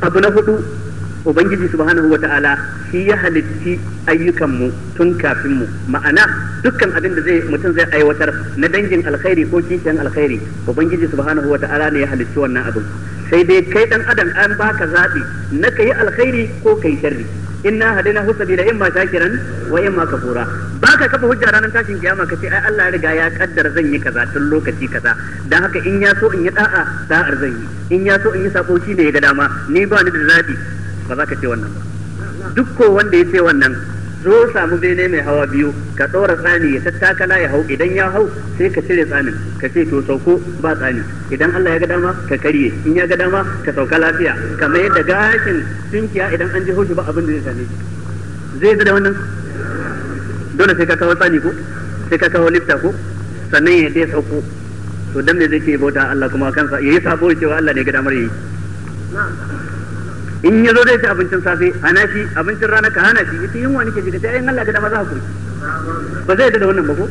Abu na hudu, Ubangiji subhanahu wa ta'ala shi ya halitti ayyukanmu tun kafin mu. Ma'ana dukkan abin da zai mutum zai aiwatar na dangin alkhairi ko kishiyan alkhairi, Ubangiji subhanahu wa ta'ala ne ya halitti wannan abin. Sai dai kai dan adam an baka zabi na kai alkhairi ko kai sharri. Inna hadainahu sabila imma shakiran wa imma kafura. Baka kafa hujja ranar tashin kiyama kace ai Allah ya riga ya kaddara zan yi kaza tun lokaci kaza, dan haka in ya so in yi da'a da'ar zan yi, in ya so in yi sako shi ne ya ga dama, ni ba ni da zabi. Ba za ka ce wannan ba. Duk ko wanda ya ce wannan, zo samu bene mai hawa biyu, ka ɗora tsani ya tattakala ya hau, idan ya hau sai ka cire tsanin, ka ce to sauko ba tsani, idan Allah ya ga dama ka karye, in ya ga dama ka sauka lafiya, kamar yadda gashin tunkiya idan an ji haushi ba abin da zai same shi. Zai da wannan? Dole sai ka kawo tsani ko sai ka kawo lifta ko sannan ya dai sauko. To dan me zai ce bauta Allah kuma kansa yayi sabo cewa Allah ne ya ga damar yayi? In ya zo zai ci abincin safe hana shi, abincin rana ka hana shi, ita yunwa nake ji, ka ce ai Allah ga dama za ka koyi. Ba zai yadda da wannan ba ko?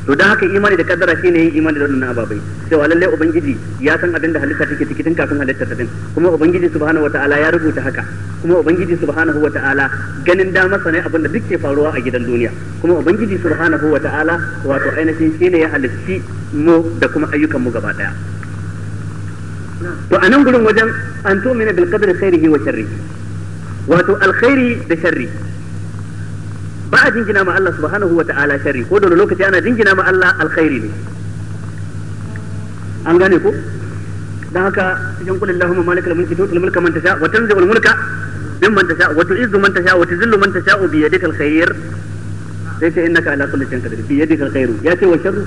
To dan haka imani da kaddara shine yin imani da wannan ababai, cewa lalle Ubangiji ya san abin da halitta take ciki tun kafin halitta ta din, kuma Ubangiji subhanahu wataala ya rubuta haka, kuma Ubangiji subhanahu wataala ganin damarsa ne abin da duk ke faruwa a gidan duniya, kuma Ubangiji subhanahu wataala wato ainihin shine ya halicci mu da kuma ayyukan mu gaba daya. To a nan gurin wajen an tu'mina bil qadri khairihi wa sharrihi, wato alkhairi da sharri ba a jingina ma Allah subhanahu wa ta'ala sharri, ko da lokaci ana jingina ma Allah alkhairi ne. An gane ko? Dan haka cikin qul allahumma malikal mulki tu'til mulka man tasha wa tanzi'ul mulka mimman tasha wa tu'izzu man tasha wa tuzillu man tasha bi yadikal khair, sai ce innaka ala kulli shay'in qadir, bi yadikal khairu, ya ce wa sharru.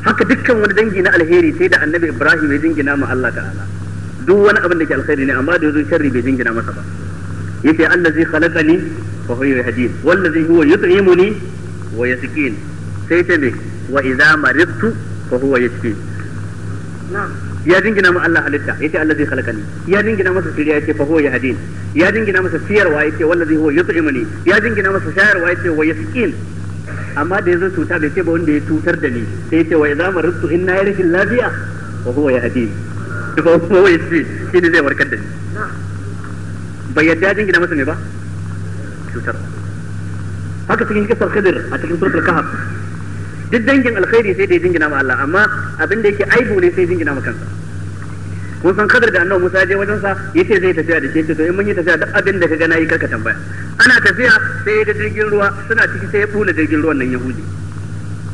Haka dukkan wani dangi na alheri sai da annabi Ibrahim ya jingina ma Allah ta'ala duk wani abin da ke alkhairi ne, amma da yazo sharri bai jingina masa ba. Yace allazi khalaqani fa huwa yahdin wallazi huwa yut'imuni wa yasqin, sai ta me wa idza maridtu fa huwa yashfin. Ya jingina ma Allah halitta, yace allazi khalaqani, ya jingina masa siriya yace fa huwa yahdin, ya jingina masa siyarwa yace wallazi huwa yut'imuni, ya jingina masa shayarwa yace wa yasqin. Amma da yazo cuta bai ce ba wanda ya cutar da ni, sai yace wa idza maridtu inna ya rashin lafiya wa huwa yahdin fa huwa yashfi, shi ne zai warkar da ni. Bai yadda jingina masa me ba cutar. Haka cikin kisar Khidir a cikin suratul Kahf, duk dangin alkhairi sai da ya jingina ma Allah, amma abin da yake aibu ne sai jingina ma kansa. Kun san Khidir da Annabi Musa je wajen sa yace zai tafiya da shi, yace to in mun yi tafiya duk abin da ka ga nayi karka tambaya. Ana tafiya sai ya ga jirgin ruwa suna ciki, sai ya bula jirgin ruwan nan Yahudi.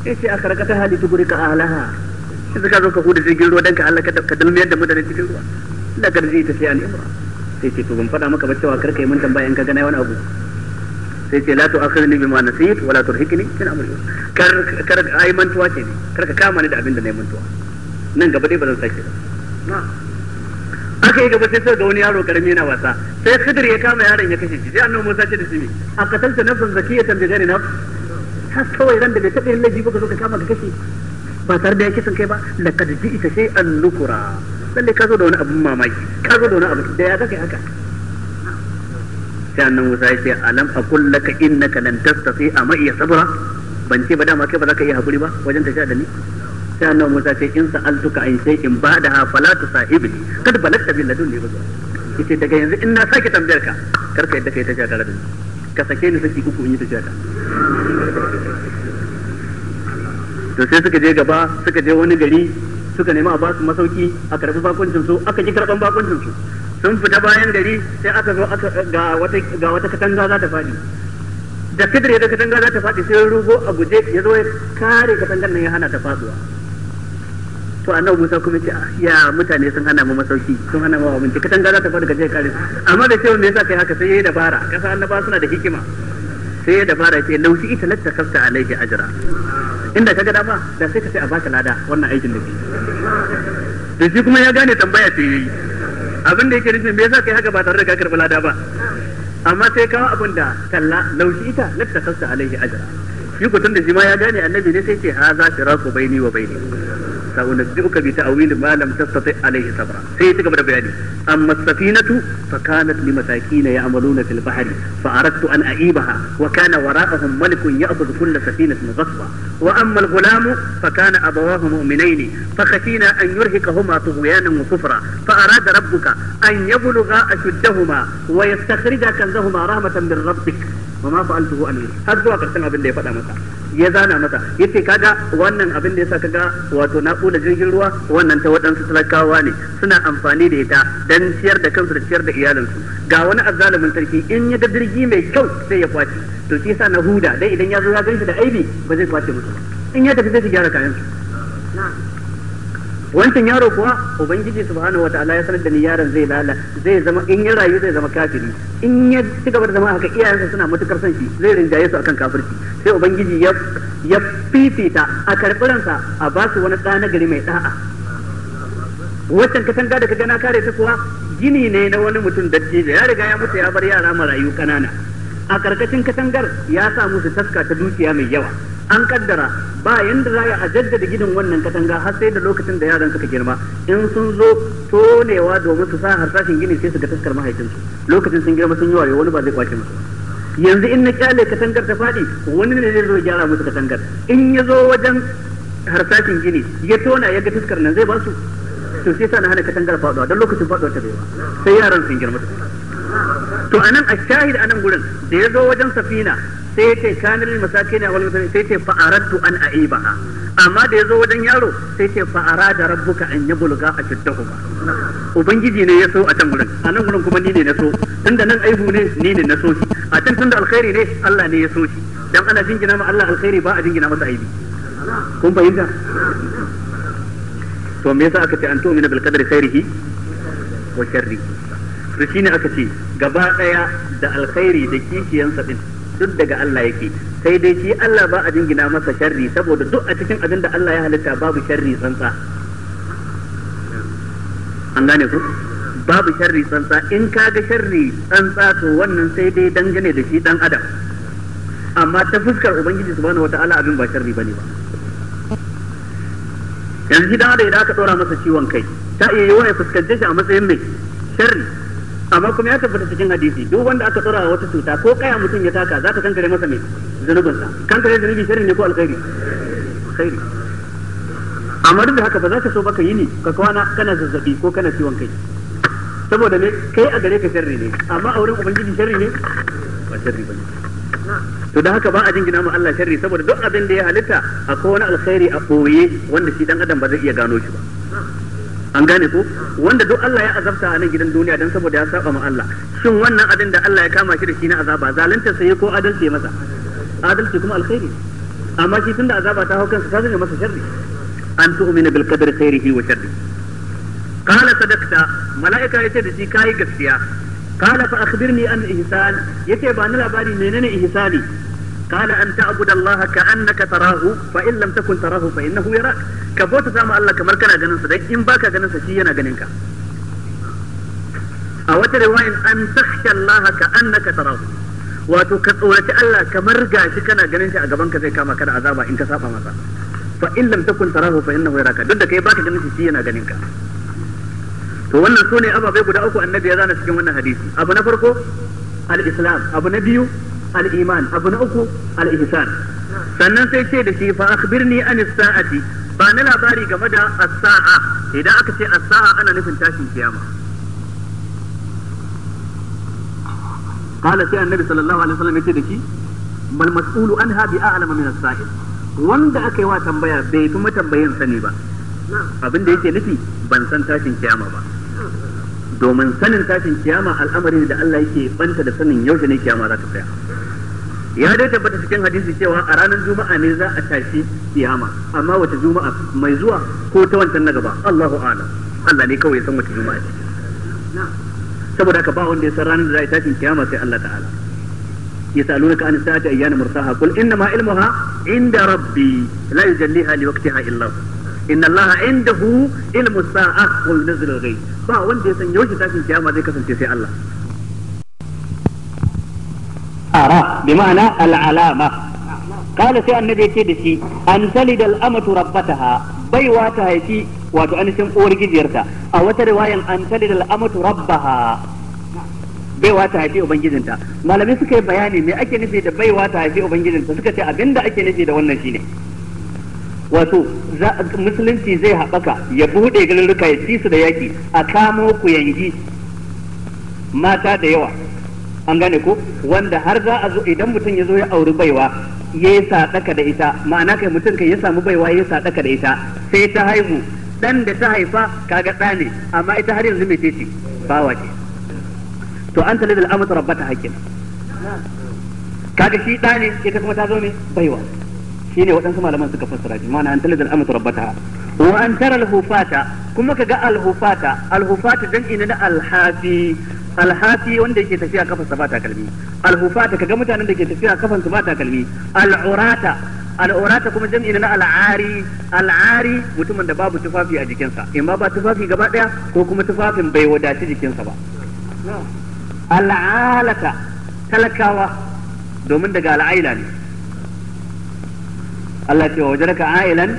Yace aka rakata hali tuburika ahlaha, sai ka zo ka huda jirgin ruwa dan ka halaka ka dalmiyar da mutane cikin ruwa. La garzi tafiya ne imra. Sai ce to ban faɗa maka ba cewa karka yi mun tambaya in ka ga nayi wani abu. Sai ce la tu'akhidhni bima nasit wala turhikni min amri, kar kar ai mantuwa ce ne, kar ka kama ni da abin da nayi mantuwa, nan gaba dai ba zan sake ba. Aka yi gaba sai sai ga wani yaro karami yana wasa, sai Khidir ya kama yaron ya kashe shi. Sai Annabi Musa ce da shi a qatalta nafsan zakiyatan bi ghairi nafs, har kawai ran da bai taɓa yin laifi ba ka zo ka kama ka kashe ba tare da ya kisan kai ba, laqad ji'ta shay'an nukura, lalle ka zo da wani abun mamaki, ka zo da wani abu da ya kake haka. Sai annabi Musa ya ce alam aqul laka innaka lan tastati'a ma iya sabra, ban ce ba dama kai ba za ka iya hakuri ba wajen tafiya da ni. Sai annabi Musa ce in sa'altuka an shay'in ba'daha fala tusahibni kad balagta bil ladunni uzra. Yace daga yanzu in na sake tambayar ka kar ka yadda kai tafiya tare da ni, ka sake ni saki uku in yi tafiya ta. To sai suka je gaba, suka je wani gari, suka nemi a basu masauki, a karbi bakuncin su, aka ki karban bakuncin su. Sun fita bayan gari sai aka zo aka ga wata katanga za ta faɗi. Da Khidir ya ga katanga za ta faɗi sai rugo a guje ya zo ya kare katangar nan ya hana ta faduwa. To annabi Musa kuma ce ya mutane sun hana mu masauki, sun hana mu abinci, katanga za ta faɗi ka je kare. Amma da cewa me yasa kai haka, sai yayi dabara, kasa annaba suna da hikima. Sai ya dabara ce laushi ita latta kafta alaihi ajra. Inda kaga dama da sai ka ce a baka lada wannan aikin da kai. Da shi kuma ya gane tambaya ce yayi. Abin da yake nufi me yasa kai haka ba tare da ka karɓi lada ba. Amma sai kawo abin da kalla laushi ita latta kafta alaihi ajra. Shi ko tunda shi ma ya gane annabi ne sai ce ha za firaku baini wa baini. سأنبئك بتأويل ما لم تستطع عليه صبرا. سيتك بدا بياني. أما السفينة فكانت لمساكين يعملون في البحر فأردت أن أعيبها وكان وراءهم ملك يأخذ كل سفينة غصبا وأما الغلام فكان أبواه مؤمنين فخشينا أن يرهقهما طغيانا وكفرا فأراد ربك أن يبلغا أشدهما ويستخرجا كنزهما رحمة من ربك وما فعلته أن har zuwa karshen abin da ya faɗa masa ya zana masa yace kaga wannan abin da yasa kaga wato na kula jirgin ruwa wannan ta waɗansu talakawa ne suna amfani da ita dan ciyar da kansu da ciyar da iyalinsu. Ga wani azzalumin sarki in ya ga jirgi mai kyau sai ya kwace, to shi yasa na huda dai idan ya zo ya ganshi da aibi ba zai kwace musu, in ya tafi sai su gyara kayan su. Wancan yaro kuwa ubangiji subhanahu wataala ya sanar da ni yaron zai lala zai zama in ya rayu zai zama kafiri, in ya ci gaba da zama haka iyayensa suna matukar son shi zai rinjaye su akan kafirci. Sai ubangiji ya fifita a karɓi ransa a ba su wani ɗa na gari mai ɗa'a. Wancan katanga da kaga na kare ta kuwa gini ne na wani mutum dattijo ya riga ya mutu ya bar yara marayu kanana. A karkashin katangar ya sa musu taska ta dukiya mai yawa. An kaddara ba yanda za a jaddada gidan wannan katanga har sai da lokacin da yaran suka girma, in sun zo tonewa domin su sa harsashin gini sai su ga taskar mahaifinsu. Lokacin sun girma sun yi wayo wani ba zai kwace musu. Yanzu in na kyale katangar ta faɗi wani ne zai zo gyara musu katangar, in ya zo wajen harsashin gini ya tona ya ga taskar nan zai ba su. To sai sa na hana katangar faɗuwa don lokacin faɗuwa ta bai ba sai yaran sun girma. To anan a shahid anan gurin da ya zo wajen safina sai ya ce kanar masakina wal masakin sai ya ce fa'aradtu an aibaha, amma da ya zo wajen yaro sai ya ce fa'arada rabbuka an yabluga ashuddahuma. Ubangiji ne ya so a can gurin, a nan gurin kuma ni ne na so, tunda nan aibu ne ni ne na so shi, a can tunda alkhairi ne Allah ne ya so shi. Dan ana jingina ma Allah alkhairi ba a jingina masa aibi. Kun fahimta? To me yasa aka ce an tu'mina bil qadri khairihi wa sharrihi? To shine aka ce gaba daya da alkhairi da kishiyansa din duk daga Allah yake, sai dai shi Allah ba a jingina masa sharri saboda duk a cikin abin da Allah ya halitta babu sharri tsantsa. An gane ku? Babu sharri tsantsa. In ka ga sharri tsantsa to wannan sai dai dangane da shi dan adam, amma ta fuskar ubangiji subhanahu wataala abin ba sharri bane ba. Yanzu shi dan adam idan aka dora masa ciwon kai ta iya yiwa ya fuskance shi a matsayin mai sharri, amma kuma ya tabbata cikin hadisi duk wanda aka tsora wata cuta ko kaya mutum ya taka za ta kankare masa mai zunubinsa. Kankare zunubi sharri ne ko alkhairi? Alkhairi. Amma duk da haka ba za ka so ba ka yi ni ka kwana kana zazzabi ko kana ciwon kai, saboda me? Kai a gare ka sharri ne, amma a wurin ubangiji sharri ne ba sharri bane. To da haka ba a jingina ma Allah sharri saboda duk abin da ya halitta akwai wani alkhairi a boye wanda shi dan adam ba zai iya gano shi ba. An gane ko? Wanda duk Allah ya azabta a nan gidan duniya dan saboda ya saba ma Allah, shin wannan abin da Allah ya kama shi da shi na azaba zalunta sai ko adalci masa? Adalci kuma alkhairi, amma shi tunda azaba ta hau kansa ta zame masa sharri. An tu'mina bil qadri khairihi wa sharri. Qala sadaqta, malaika yace da shi kai gaskiya. Qala fa akhbirni an ihsan, yace ba ni labari menene ihsani. Qala an ta'budu Allah ka'annaka tarahu fa in lam takun tarahu fa innahu yarak. Ka bauta sama Allah kamar kana ganin sa, dan in baka ganin sa shi yana ganin ka. A wata riwayan an takhsha Allah ka'annaka tarahu, wato ka tsoraci Allah kamar gashi kana ganin shi a gaban ka zai kama ka da azaba in ka saba masa. Fa in lam takun tarahu fa innahu yaraka, duk da kai baka ganin shi shi yana ganin ka. To wannan sune ababai guda uku annabi ya zana cikin wannan hadisi. Abu na farko al-islam, abu na biyu al-iman, abu na uku al-ihsan. Sannan sai ce da shi fa akhbirni an as-sa'ati, ba na labari game da as-sa'a. Idan aka ce as-sa'a ana nufin tashin kiyama. Qala sai annabi sallallahu alaihi wasallam yace da shi bal mas'ulu anha bi a'lama min as-sa'il, wanda aka yi wa tambaya bai fi matambayin sani ba. Abin da yake nufi ban san tashin kiyama ba, domin sanin tashin kiyama al'amari da Allah yake banta da sanin yaushe ne kiyama za ta tsaya. Ya dai tabbata cikin hadisi cewa a ranar juma'a ne za a tashi kiyama, amma wata juma'a mai zuwa ko ta wancan na gaba Allahu a'lam, Allah ne kawai ya san wata juma'a ce. Saboda haka ba wanda ya san ranar da za a tashin kiyama sai Allah ta'ala. Yasalunaka an sa'ati ayyana mursaha qul inna ma ilmuha inda rabbi la yujalliha liwaqtiha illa hu inna Allah indahu ilmu sa'a wa yunzilu al-ghayth. Ba wanda ya san yaushe tashin kiyama zai kasance sai Allah. Ara bi ma'ana al-alama. Qala sai annabi ce da shi an talida al-amatu rabbataha, baiwa ta haifi wato anishin uwar gijiyarta. A wata riwayan an talida al-amatu rabbaha, baiwa ta haifi ubangijinta. Malamai suka yi bayani me ake nufi da baiwa ta haifi ubangijinta, suka ce abinda ake nufi da wannan shine wato musulunci zai haɓaka ya buɗe garuruka ya ci su da yaƙi, a kamo ku yangi mata da yawa, an gane ko, wanda har za a zo idan mutum ya zo ya auri baiwa ya yi saɗaka da ita, ma'ana kai mutum kai ya samu baiwa ya yi saɗaka da ita sai ta haihu, ɗan da ta haifa kaga ɗa ne, amma ita har yanzu mai ce bawa ce. To an tale da al'amatu rabbata hakkin, kaga shi ɗa ne ita kuma ta zo mai baiwa. Shine waɗansu malaman suka fassara shi ma'ana an talidal amatu rabbataha. Wa an tara al-hufata, kuma kaga al-hufata, al-hufata jam'i ne na al-hafi, al-hafi wanda yake tafiya kafa sa ba takalmi, al-hufata kaga mutanen da ke tafiya kafan su ba takalmi, al-urata, al-urata kuma jam'i ne na al-ari, al-ari mutumin da babu tufafi a jikinsa, imma ba tufafi gaba daya ko kuma tufafin bai wadaci jikinsa ba. Al-alata talakawa, domin daga al-aila ne. Allah ce wa wajarka ailan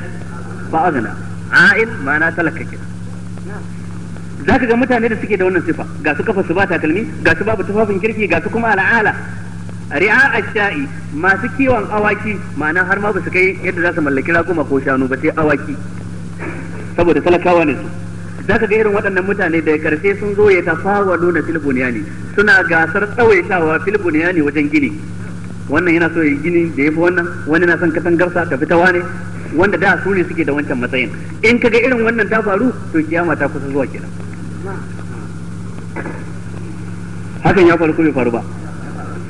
fa aghna, ail ma'ana talaka kenan. Zaka ga mutane da suke da wannan sifa, ga su kafa su ba takalmi, ga su babu tufafin kirki, ga su kuma al'ala ri'a ash-sha'i, masu kiwon awaki, ma'ana har ma ba su kai yadda za su mallaki raƙuma ko shanu ba sai awaki, saboda talakawa ne su. Zaka ga irin waɗannan mutane da karshe sun zo ya tafawalu na fil bunyani, suna gasar tsawaitawa fil bunyani wajen gini. Wannan yana so ya gini da yafi wannan, wani na son katangarsa ta fita wane, wanda da su ne suke da wancan matsayin. In kaga irin wannan ta faru to kiyama ta kusa zuwa kenan. Hakan ya faru ko bai faru ba?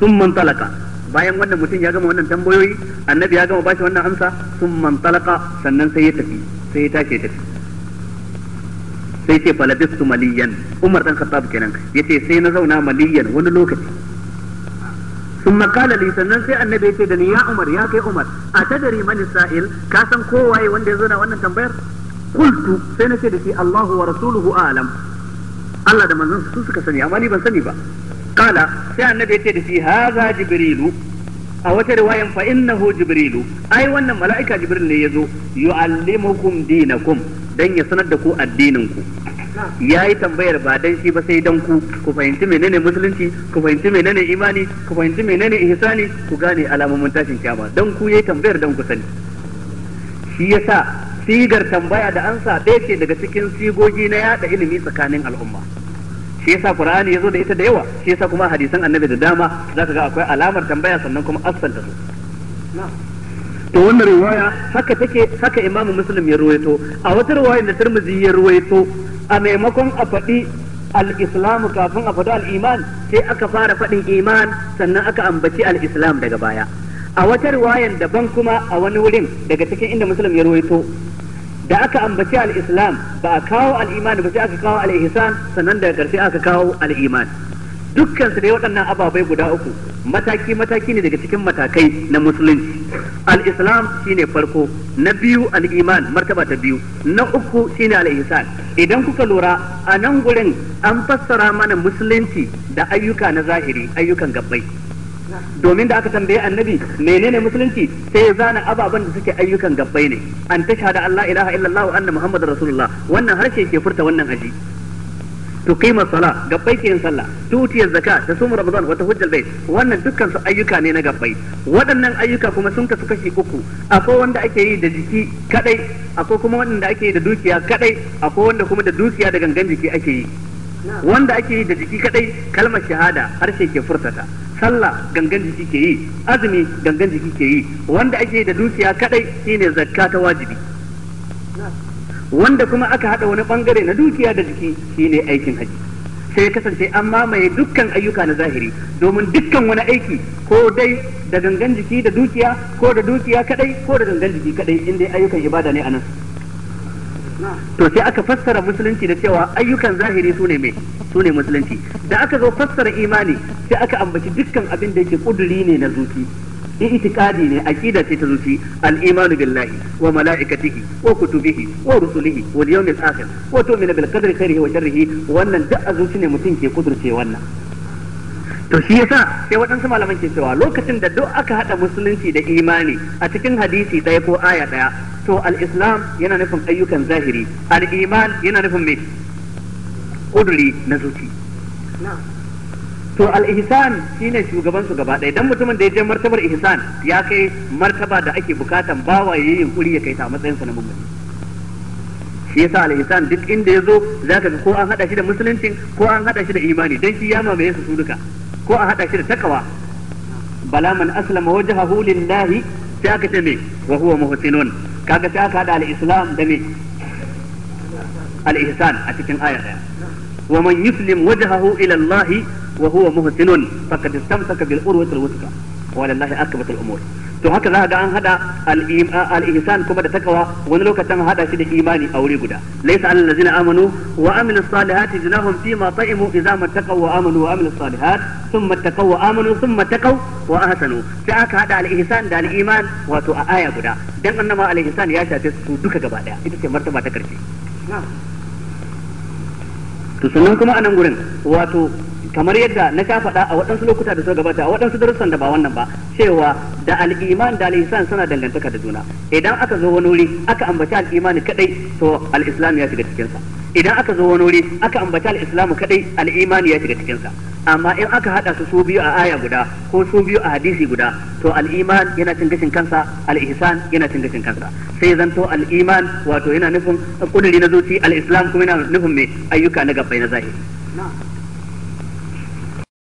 Sun man talaka, bayan wannan mutum ya gama wannan tambayoyi, annabi ya gama bashi wannan amsa, sun man talaka, sannan sai ya tafi, sai ya tashi ya tafi. Sai ce falabistu maliyan, Umar dan Khattab kenan, yace sai na zauna maliyan wani lokaci. ثم قال لي, sannan sai annabi yace da ni ya Umar, ya kai Umar, a tadari man sa'il, ka san ko waye wanda ya zo na wannan tambayar? Qultu, sai na ce da shi Allahu wa rasuluhu a'lam, Allah da manzon su suka sani amma ni ban sani ba. Qala, sai annabi yace da shi hadha jibrilu, a wata riwayan fa innahu jibrilu, ai wannan mala'ika jibril ne yazo, yu'allimukum dinakum, dan ya sanar da ku addinin ku. Yayi tambayar ba dan shi ba sai dan ku ku fahimci menene musulunci, ku fahimci menene imani, ku fahimci menene ihsani, ku gane alamomin tashin kiyama. Dan ku yayi tambayar dan ku sani. Shi yasa sigar tambaya da ansa ɗaya ce daga cikin sigogi na yada ilimi tsakanin al'umma. Shi yasa Qur'ani yazo da ita da yawa, shi yasa kuma hadisan annabi da dama zaka ga akwai alamar tambaya sannan kuma asfanta su. To wannan riwaya haka take, haka Imam Muslim ya ruwaito. A wata riwaya da Tirmidhi ya ruwaito, a maimakon a faɗi al-Islam kafin a faɗi al-Iman, sai aka fara faɗin iman sannan aka ambaci al-Islam daga baya. A wata riwayan daban kuma a wani wurin daga cikin inda Muslim ya ruwaito, da aka ambaci al-Islam ba a kawo al-Iman ba, sai aka kawo al-Ihsan sannan daga ƙarshe aka kawo al-Iman. Dukkan su dai waɗannan ababai guda uku mataki mataki ne daga cikin matakai na musulunci. Al-Islam shine farko, na biyu al-Iman martaba ta biyu, na uku shine al-Ihsan. Idan kuka lura a nan gurin an fassara mana musulunci da ayyuka na zahiri, ayyukan gabbai. Domin da aka tambaye annabi menene musulunci, sai ya zana ababen da suke ayyukan gabbai ne. An tashhada Allah ilaha illallah wa anna muhammadar rasulullah, wannan harshe ke furta wannan aji. Tuqima sala, gabbai ke yin sallah. Tu'ti zakka, tasum ramadan wa tahujjal bait. Wannan dukkan su ayyuka ne na gabbai. Waɗannan ayyuka kuma sun kasu kashi uku. Akwai wanda ake yi da jiki kadai, akwai kuma wanda ake yi da dukiya kadai, akwai wanda kuma da dukiya da gangan jiki ake yi. Wanda ake yi da jiki kadai, kalmar shahada harshe ke furtata, sallah gangan jiki ke yi, azumi gangan jiki ke yi. Wanda ake yi da dukiya kadai shine zakka ta wajibi. Wanda kuma aka hada wani bangare na dukiya da jiki shine aikin haji. Sai kasance an mamaye dukkan ayyuka na zahiri, domin dukkan wani aiki ko dai da gangan jiki da dukiya, ko da dukiya kadai, ko da gangan jiki kadai, in dai ayyukan ibada ne anan. To sai aka fassara musulunci da cewa ayyukan zahiri sune me? Sune musulunci. Da aka zo fassara imani sai aka ambaci dukkan abin da yake kuduri ne na zuci, i'tiqadi ne, aqida ce ta zuci. Al-imanu billahi wa malaikatihi wa kutubihi wa rusulihi wal yawmil akhir wa tu'minu bil qadri khairihi wa sharrihi. Wannan duk a zuci ne mutum ke kudurce wannan. To shi yasa sai waɗansu malaman ke cewa lokacin da duk aka hada musulunci da imani a cikin hadisi ɗaya ko aya ɗaya, to al-islam yana nufin ayyukan zahiri, al-iman yana nufin me? Kuduri na zuci. To al-ihsan shine shugaban su gaba ɗaya. Dan mutumin da ya je martabar ihsan ya kai martaba da ake bukatan bawa yayi yunkuri ya kai ta matsayin sa na mummuni. Shi yasa al-ihsan duk inda ya zo zaka ga ko an hada shi da musulunci ko an hada shi da imani, dan shi ya mamaye su duka, ko a hada shi da takawa. Bala man aslama wajhahu lillahi, sai aka ce me? Wa huwa muhsinun. Kaga sai aka hada al-islam da me? Al-ihsan a cikin aya daya. Wa man yuslim wajhahu ila Allah wa huwa muhsinun faqad istamsaka bil urwati al-wuthqa wa lillahi aqibatu al-umur. To haka za ga an hada al-ihsan kuma da takawa, wani lokacin hada shi da imani a wuri guda. Laysa alal ladzina amanu wa amilus salihati junahum fima ta'imu idza mattaqaw wa amanu wa amilus salihat thumma taqaw wa amanu thumma taqaw wa ahsanu. Sai aka hada al-ihsan da al-iman wato a aya guda, dan annama al-ihsan ya shafe su duka gaba daya, ita ce martaba ta karshe. To sannan kuma anan gurin wato kamar yadda na sha faɗa a waɗansu lokuta da suka gabata a waɗansu darussan da ba wannan ba, cewa da al'iman da al'ihsan suna dangantaka da juna. Idan aka zo wani wuri aka ambaci al'imani kadai, to al'islam ya shiga cikin sa. Idan aka zo wani wuri aka ambaci al'islam kadai, al'imani ya shiga cikin sa. Amma in aka hada su su biyu a aya guda ko su biyu a hadisi guda, to al'iman yana cin gashin kansa, al'ihsan yana cin gashin kansa. Sai zanto al'iman wato yana nufin kuduri na zuci, al'islam kuma yana nufin me? Ayyuka na gabbai na zahiri.